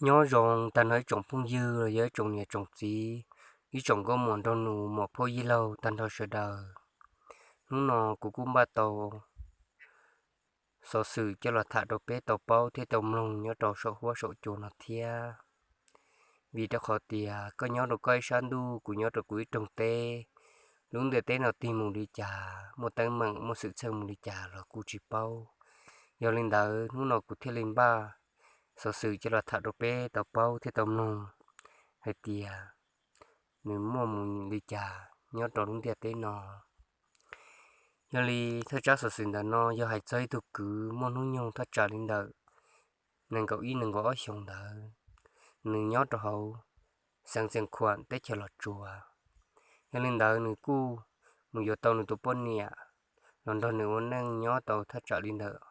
Nyob zoo tag nrho ib tsoom phooj ywg los yog ib tsoom niam tsoom txiv, ib tsoom nkauj muam nraug nus, muam phauj yij laug tag nrho sawv daws. Hnub no kuv kuj npaj tau xov xwm coj los tham rau peb tau paub thiab tau mloog nyob rau saum huab saum cua no thiab. Vim rau qhov tias koj nyob rau koj ib sab ntuj, kuv nyob rau kuv ib roog teb, lub ntiaj teb no tig mus li cas, muaj teeb meem muaj xwm txheej mus li cas los kuj tsis paub. Yog li ntawd hnub no kuv thiaj li npaj xov xwm coj los tham rau peb tau paub thiab tau mloog hais tias nws muaj mus li cas nyob rau lub ntiaj teb no. Yog li thaj tsam xov xwm ntawm no yog hais txog ib tug kwv muaj hnub nyoog thaj tsam li ntawm nees nkaum ib nees nkaum ob xyoos ntawd, nws nyob rau hauv xeev Xias Khuam teb chaws Los Tsuas. Yog li ntawd nws kuj mus yuav tau nws tus poj niam los nrog nws ua neej nyob tau thaj tsam li ntawm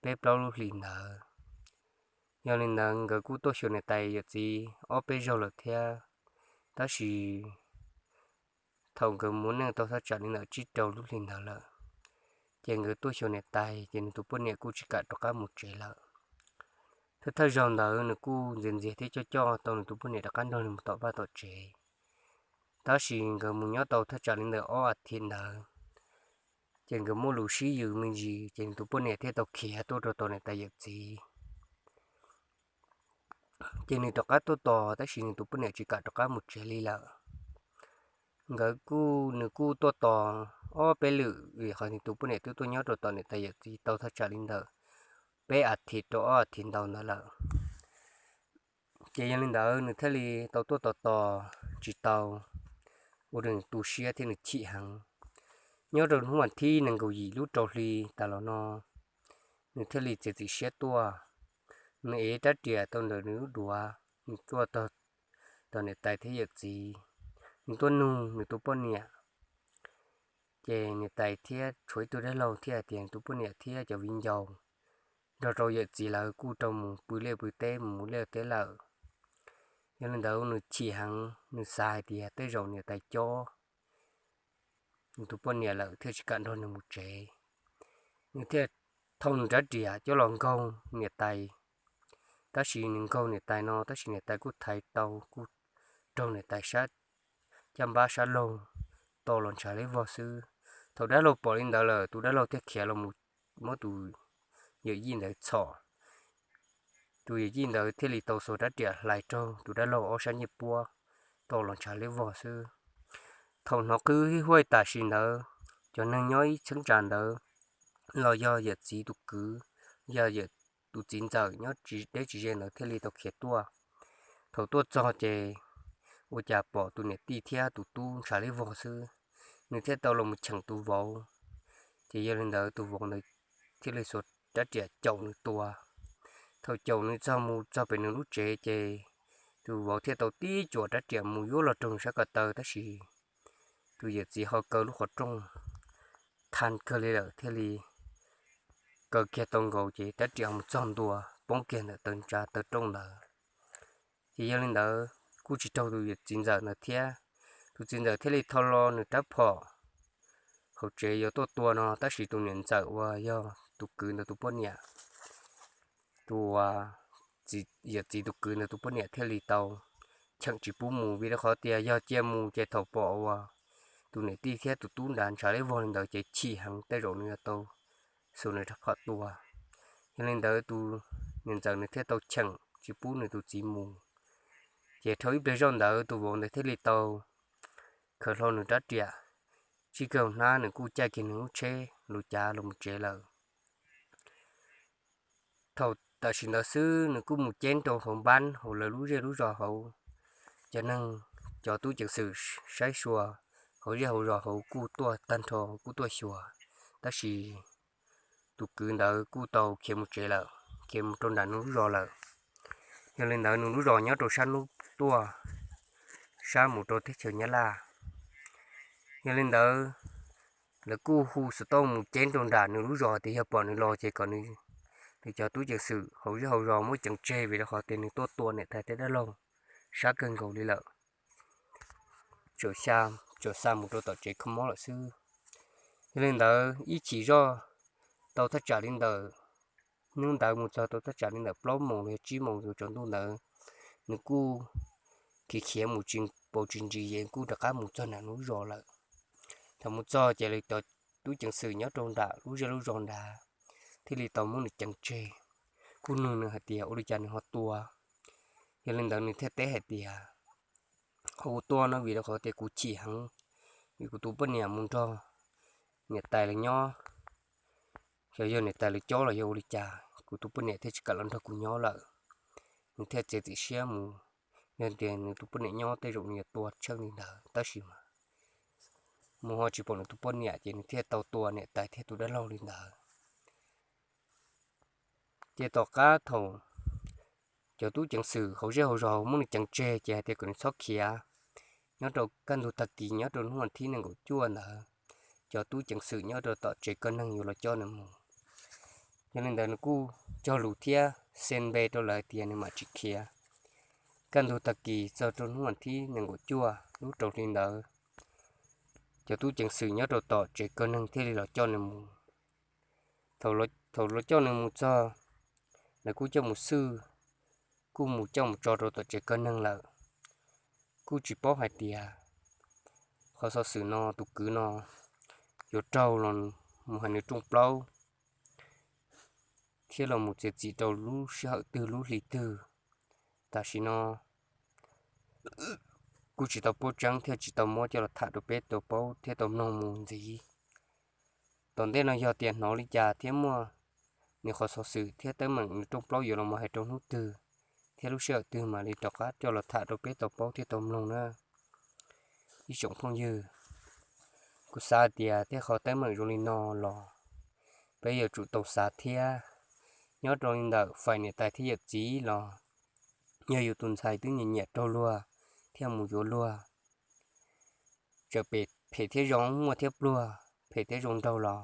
peb plaub lub hlis ntawd. Yog li ntawd nkawd kuj tuaj xyuas niam tais yawm txiv ob peb zaug lawm thiab, tab sis thaum nkawd mus ua neej tau thaj tsam li ntawm tsib rau lub hlis ntawd lawm, ces nkawd tuaj xyuas niam tais ces nws tus poj niam kuj tsis kam rov qab mus tsev lawm. Thawj thawj zaug ntawd nws kuj ntxias ntxias thiab coj coj tau nws tus poj niam rov qab nrog nws mus tom vaj tom tsev, tab sis nkawd mus nyob tau thaj tsam li ntawm ob as thiv ntawd, ces nkawd muaj lus sib yws me ntsis ces nws tus poj niam thiaj tau khiav tuaj rau tom niam tais yawm txiv. Ces nws rov qab tuaj tos tab sis nws tus poj niam tsis kam rov qab mus tsev li lawm. Nkawd kuj, nws kuj tuaj tos ob peb lwm vim qhov nws tus poj niam twb tuaj nyob rau tom niam tais yawm txiv tau thaj tsam li ntawm peb as thiv rau ob as thiv ntau ntawd lawm. Ces yog li ntawd nws thiaj li tau tuaj tos tos tsis tau, ua rau nws tu siab thiab nws chim heev. Nyob rau hnub vas thib nees nkaum yim lub rau hli tas los no, nws thiaj li txiav txim siab tuaj. Nws ev rab riam tau ntawm nws lub duav, nws tuaj tog tom niam tais thiab yawm txiv, nws tuaj nug nws tus poj niam. Ces niam tais thiab tshuav ib tug dab laug thiaj hais tias nws tus poj niam thiab cov viv ncaus nrog rau yawm txiv lawv kuj rau mus pw liaj pw teb mus liaj teb lawm. Yog li ntawd nws chim heev, nws xav hais tias tej zaum niam tais cob nws tus poj niam lawm thiaj tsis kam nrog nws mus tsev. Nws thiaj thau nws rab riam coj los nkaug niam tais, tab sis nws nkaug niam tais no tab sis niam tais kuj thaiv tau, kuj raug niam tais sab caj npab sab laug to los ntshav liab vog xwb. Thaum dab laug pom li ntawd lawm tus dab laug thiaj khiav los mus muab tus yawm yij ntawd txhom. Tus yawm yij ntawd thiaj li tau xuas rab riam hlais raug tus dab laug ob sab ncej puab to los ntshav liab vog xwb. Thaum hnov qw hib huaj tam sim ntawd, cov neeg nyob ib cheeb tsam ntawd los yog yawm txiv tus kwv, yog yawm tus txiv ntxawm nyob tsis deb tsis ze ntawd thiaj li tau khiav tuaj. Thaum tuaj txog ces ua cas pom tus niam tij thiab tus tub ntshav liab vog xwb, nws thiaj tau los mus cheem tus vauv. Ces yog li ntawd tus vauv ntawd thiaj li xuas rab riam caum nws tua. Thaum caum nws txog mus txog pem nws lub tsev ces tus vauv thiaj tau tib cuam rab riam mus yuav los raug nws sab ko taw tab sis tus yawm txiv ho kaw lub qhov rooj thaj kawg li lawm thiaj li kaw kiag tau nkaus ces rab riam ho mus txog ntua poob kiag ntawm taw ntsa taw rooj ntawd. Ces yog li ntawd kuj tsis raug tus yawm txiv ntxawm ntawd thiab. Tus txiv ntxawm thiaj li tho lo nws rab phom hauv tsev yuav tuaj tua no tab sis tus niam ntxawm uas yog tus kwv ntawd tus poj niam, tus uas yawm txiv tus kwv ntawd tus poj niam thiaj li tau cheem tsis pub mus vim rau qhov tias yog cia mus ces thaum pom uas tus niam tij thiab tus tub nrad ntshav liab vog li ntawd ces chim heev tej zaum nws yuav tau xuas nws rab phom tua. Yog li ntawd tus niam ntxawm nws thiaj tau cheem tsis pub nws tus txiv mus. Ces dhau ib pliag zoj ntawd tus vauv ntawd thiaj li tau khaws hlo nws rab riam, tsij kawg hnab nws kuj caij kiag nws lub tsheb lus cav los mus tsev lawm. Thaum tam sim ntawd xwb nws kuj mus ceeb rau hauv npab hauv lawv lub zej lub zos hauv, cov neeg, cov tub ceev xwm saib xyuas hauv zej hauv zos hauv kuj tuaj tag nrho kuj tuaj xyuas, tab sis tus kwv ntawd kuj tau khiav mus tsev lawm, khiav mus rau nram nws lub zos lawm. Yog li ntawd nws lub zos nyob rau sab hnub tuaj, sab mus rau teb chaws Nyab Laj. Yog li ntawd lawv kuj hu xov tooj mus ceeb rau nram nws lub zos tias yog pom nws los ces kom nws, nws cov tub ceev xwm hauv zej hauv zos muab ceev tseg vim rau qhov tias nws tuaj tua niam tais tej dab laug sab kawg nkaus li lawm. Txawm xa, txawm xa mus rau tom tsev kho mob lawm xwb. Yog li ntawd ib chim zoj tau thaj tsam li ntawm hnub ntawd mus txog tau thaj tsam li ntawm plaub moos los yog tsib moos yuav tsaus ntuj ntawd, nws kuj khiav khiav mus tsis paus tsis ntsis ces kuj rov qab mus txog nram lub zos lawm. Thaum mus txog ces lawv cov tub ceev xwm nyob rau nram lub zej lub zos nrad thiaj li tau muab nws ceev tseg, kuj nug nws hais tias ua li cas nws ho tua. Yog li ntawd nws thiaj teb hais tias, qhov kuv tua no vim rau qhov tias kuv chim heev, vim kuv tus poj niam mus nrog niam tais lawv nyob, xyov yog niam tais lawv cob los yog ua li cas kuv tus poj niam thiaj tsis kam los nrog kuv nyob lawm. Nws thiaj txiav txim siab mus, yog tias nws tus poj niam nyob tej zaum nws yuav tua tsheej li ntawd tab sis mas mus ho tsis pom nws tus poj niam ces nws thiaj tau tua niam tais thiab tus dab laug li ntawd. Ces tom qab thaum cov tub ceev xwm hauv zej hauv zos muab nws ceev tseg ces hais tias kom nws txhob khiav, nyob rau kaj ntug tag kis nyob rau hnub thib nees nkaum cuaj ntawd, cov tub ceev xwm nyob rau tom tsev kaw neeg yuav los coj nws mus. Yog li ntawd nws kuj cog lus thiab xee npe rau lawv tias nws mam tsis khiav. Kaj ntug tag kis txog rau hnub thib nees nkaum cuaj lub rau hli ntawd, cov tub ceev xwm nyob rau tom tsev kaw neeg thiaj li los coj nws mus. Thaum los coj nws mus txog, lawv kuj coj mus xwj, kuj mus coj mus tso rau tom tsev kaw neeg lawm. Kuj tsis paub hais tias qhov xov xwm no tus kwv no yuav raug los mus hais nws rooj plaub thiab los mus txiav txim rau lub sij hawm twg lub hli twg. Tam sim no kuj tsis tau paub tseeb thiab tsis tau muab coj los tham rau peb tau paub thiab tau mloog mus ntxiv. Tom ntej no yog tias hnov li cas thiab muaj nws qhov xov xwm thiab teeb meem nws rooj plaub yuav los mus hais rau hnub twg thiab lub sij hawm twg mam li rov qab coj los tham rau peb tau paub thiab tau mloog na. Ib tsoom phooj ywg, kuv xav tias tej qhov teeb meem zoo li no los peb yuav tsum tau xav thiab. Nyob rau li ntawm fais niam tais thiab yawm txiv los yog yus tus ntxhais twb nyiam nyiam raug luag thiaj mus yuav luag, txawm phem thiab zoo muaj thiab pluag, phem thiab zoo nraug los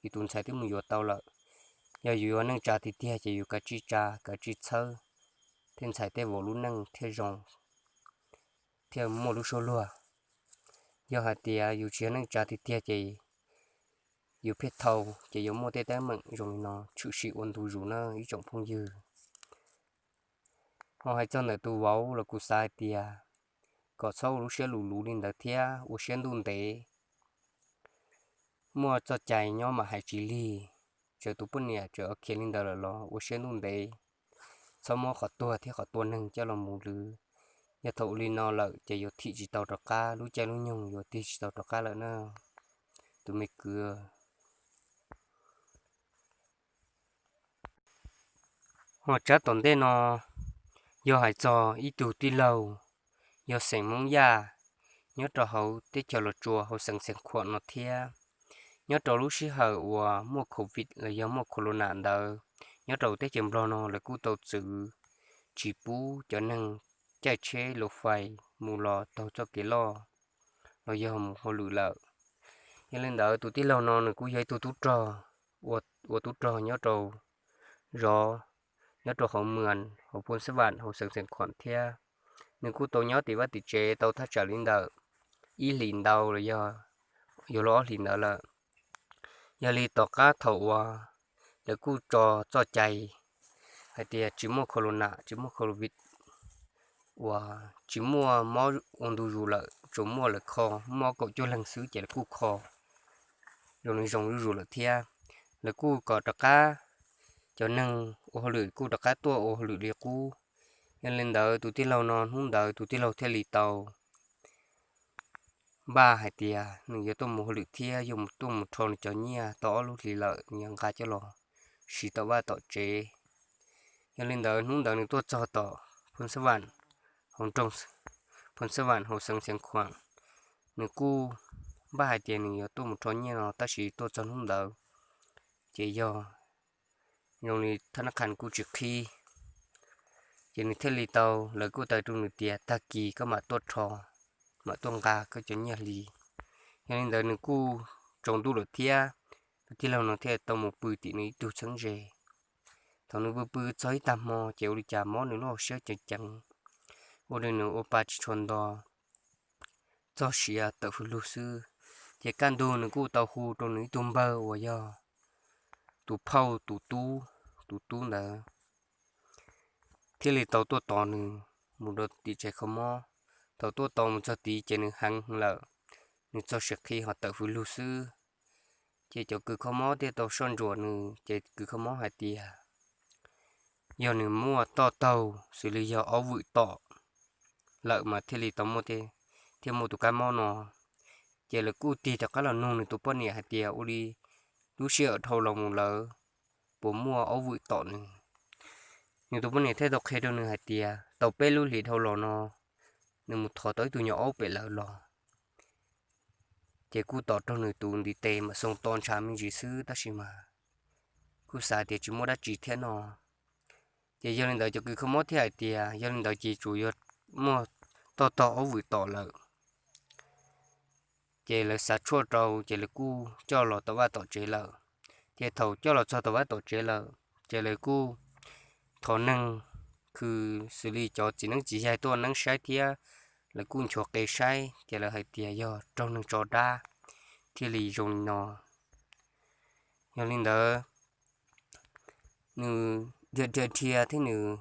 yus tus ntxhais twb mus yuav tau lawm. Yog yus yuav neej tsa tiag tiag ces yus kav tsij tsa kav tsij txhawb tej ntxhais tej vauv lub neej thiaj zoo thiaj muaj lub suab luag. Yog hais tias yus tsis yog neej tsa tiag tiag ces yus pheej thau ces yuav muaj tej teeb meem zoo li no tshwm sim ua ntu zus na ib tsoom phooj ywg. Ho hais txog ntawm tus vauv los kuv xav hais tias kom txhob ua lub siab luv luv li ntawd thiab ua siab ntuj ntev. Muaj txoj cai nyob mam hais tsis lig, txawm tus poj niam txawm khiav li ntawd lawm los ua siab ntuj ntev, txhob muab qhov tuag thiab qhov tua neeg coj los mus lwv. Yog thaum ua li no lawm ces yuav thim tsis tau rov qab, lub caij lub nyoog yuav tig tsis tau rov qab lawm na tus me kwv. Ho tsab tom ntej no yog hais txog ib tug tij laug yog xeem Hmoob Yaj, nyob rau hauv teb chaws Los Tsuas hauv xeev Xeev Khuam no thiab. Nyob rau lub sij hawm uas muaj covid los yog muaj corona ntawd, nyob rau teb chaws Nplog no lawv kuj tau txwv tsis pub cov neeg caij tsheb luv fais mus los taug txoj kev loj los yog mus hauj lwm lawm. Yog li ntawd tus tij laug no nws kuj yog ib tug tub rog, ua tub rog nyob rau zov, nyob rau hauv Muas, hauv Phoos Xab Vam, hauv xeev Xeev Khuam thiab. Nws kuj tau nyob tim vaj tim tsev tau thaj tsam li ntawm ib hlis ntau los yog yuav luag ob hlis ntawd lawm. Yog li tom qab thaum uas lawv kuj tso txoj cai hais tias tsis muaj corona, tsis muaj covid, uas tsis muaj mob ua ntu zus lawm, tsuas muaj lawv kho, muaj kaum cuaj leeg xwb ces lawv kuj kho zoo li zoo zuj zus lawm thiab. Lawv kuj kom rov qab, cov neeg ua hauj lwm kuj rov qab tuaj ua hauj lwm li qub. Yog li ntawd tus tij laug no hnub ntawd tus tij laug thiaj li tau npaj hais tias nws yuav tuaj mus hauj lwm thiab yuav mus tuaj mus rho nws cov nyiaj tau ob lub hlis lawm nws yuav nqa coj los siv tom vaj tom tsev. Yog li ntawd hnub ntawd nws tuaj txog tom Phoos Xab Vam, hauv nroog Phoos Xab Vam hauv xeev Xeev Khuam. Nws kuj npaj hais tias nws yuav tuaj mus rho nyiaj no tab sis tuaj txog hnub ntawd ces yog zoo li thab nab qha kuj tsis qhib. Ces nws thiaj li tau, lawv kuj tau rau nws tias tag kis koj mam tuaj rho, mam tuaj nqa koj cov nyiaj hli. Yog li ntawd nws kuj tsaus ntuj lawm thiab, tus tij laug no thiaj tau mus pw tim nws ib tug txheeb ze. Thaum nws pw pw txog ib tag hmo ces ua li cas mob nws lub hauv siab ceev ceev, ua rau nws ua pa tsis tshua nto, txog siav tawm hws lug xwb. Ces kaj ntug nws kuj tau hu rau nws ib tug npawg uas yog tus phauj tus tub, tus tub ntawd thiaj li tau tuaj tos nws mus rau tim tsev kho mob. Thaum tuaj tau mus txog tid ces nws heev lawm, nws txog siav qhi ho tawm hws lug xwb. Ces cov kws kho mob thiaj tau soj ntsuam nws, ces kws kho mob hais tias yog nws muaj toj taug xws li yog aub vwm tom lawm mas thiaj li tau muaj, thiaj muaj tus kab mob no. Ces lawv kuj tig rov qab los nug nws tus poj niam hais tias ua li lub sij hawm dhau los mus lawv puas muaj aub vwm tom nws. Nws tus poj niam thiaj tau qhia rau nws hais tias tau peb lub hlis dhau los no nws mus thov tau ib tug nyuag aub pem lawv los, ces kuj tom raug nws tus ntiv tes mam xoo to ntshav me ntsis xwb, tab sis mas kuj xav tias tsis muaj dab tsi thiab no. Ces yog li ntawd cov kws kho mob thiaj hais tias yog li ntawd ces tsuas yog muaj toj taug aub vwm tom lawm. Ces lawv xav tshuaj rau ces lawv kuj coj los tom vaj tom tsev lawm. Ces thaum coj los txog tom vaj tom tsev lawm ces lawv kuj thov neeg, kws xws li cov txiv neeb txiv yaig tuaj neeb saib thiab lawv kuj nchuav qe saib ces lawv hais tias yog raug neeg tso dab thiaj li zoo li no. Yog li ntawd nws dhia dhia dhia thiab nws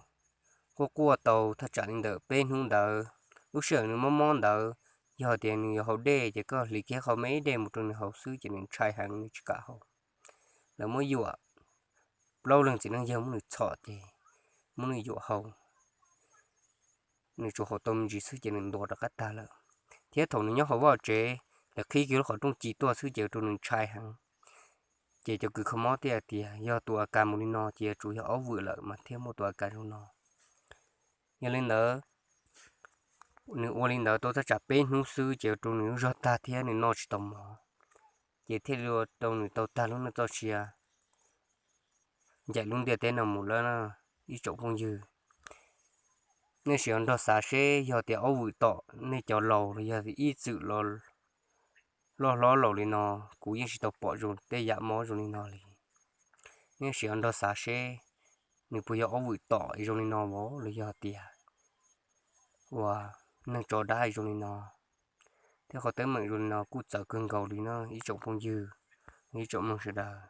quaj quaj tau thaj tsam li ntawm peb hnub ntawd. Lub sij hawm nws mob mob ntawd, yog tias nws yuav haus dej ces koj hliv kiag qho me ib dej mus rau nws haus xwb ces nws ntshai heev nws tsis kam haus. Lawv muab yuam, plaub leeg txiv neej yawg muab nws txhom ces muab nws yuam haus, nws tsuas haus tau me ntsis xwb ces nws ntuav rov qab tag lawm. Thiab thaum nws nyob hauv vaj tsev, lawv qhib kiag lub qhov rooj ci tuaj xwb ces ua rau nws ntshai heev. Ces cov kws kho mob thiaj hais tias yog tus a kas mus li no ces yuav tsum yog aub vwm lawm mas thiaj muaj tus a kas zoo no. Yog li ntawd, nws ua li ntawd tau thaj tsam peb hnub xwb ces ua rau nws lub zog tag thiab nws noj tsis tau mov, ces thiaj li ua rau nws tau tag lub neej txoj sia ncaim lub ntiaj teb no mus lawm na. Ib tsoom phooj ywg, nej sim nrog xav seb yog tias aub vwm tom nej cov laus los yog ib txwm loj hlob laus li no, kuv yeej tsis tau pom zoo tej yam mob zoo li no li. Nej sim nrog xav seb nws puas yog aub vwm tom zoo li no los yog tias ua neeg tso dab zoo li no. Thiab qhov teeb meem zoo li no kuj txawv kawg nkaus li no ib tsoom phooj ywg, ib tsoom mloog sawv daws.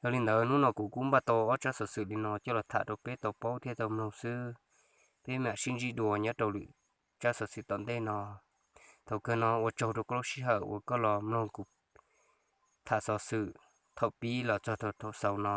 Yog li ntawd hnub no kuv kuj npaj tau ob tsab xov xwm li no coj los tham rau peb tau paub thiab tau mloog xwb. Peb mam sib ntsib dua nyob rau lwm tsab xov xwm tom ntej no. Thaum kawg no ua tsaug rau koj lub sij hawm uas koj los mloog kuv tham xov xwm thaum pib los txog thaum xaus no.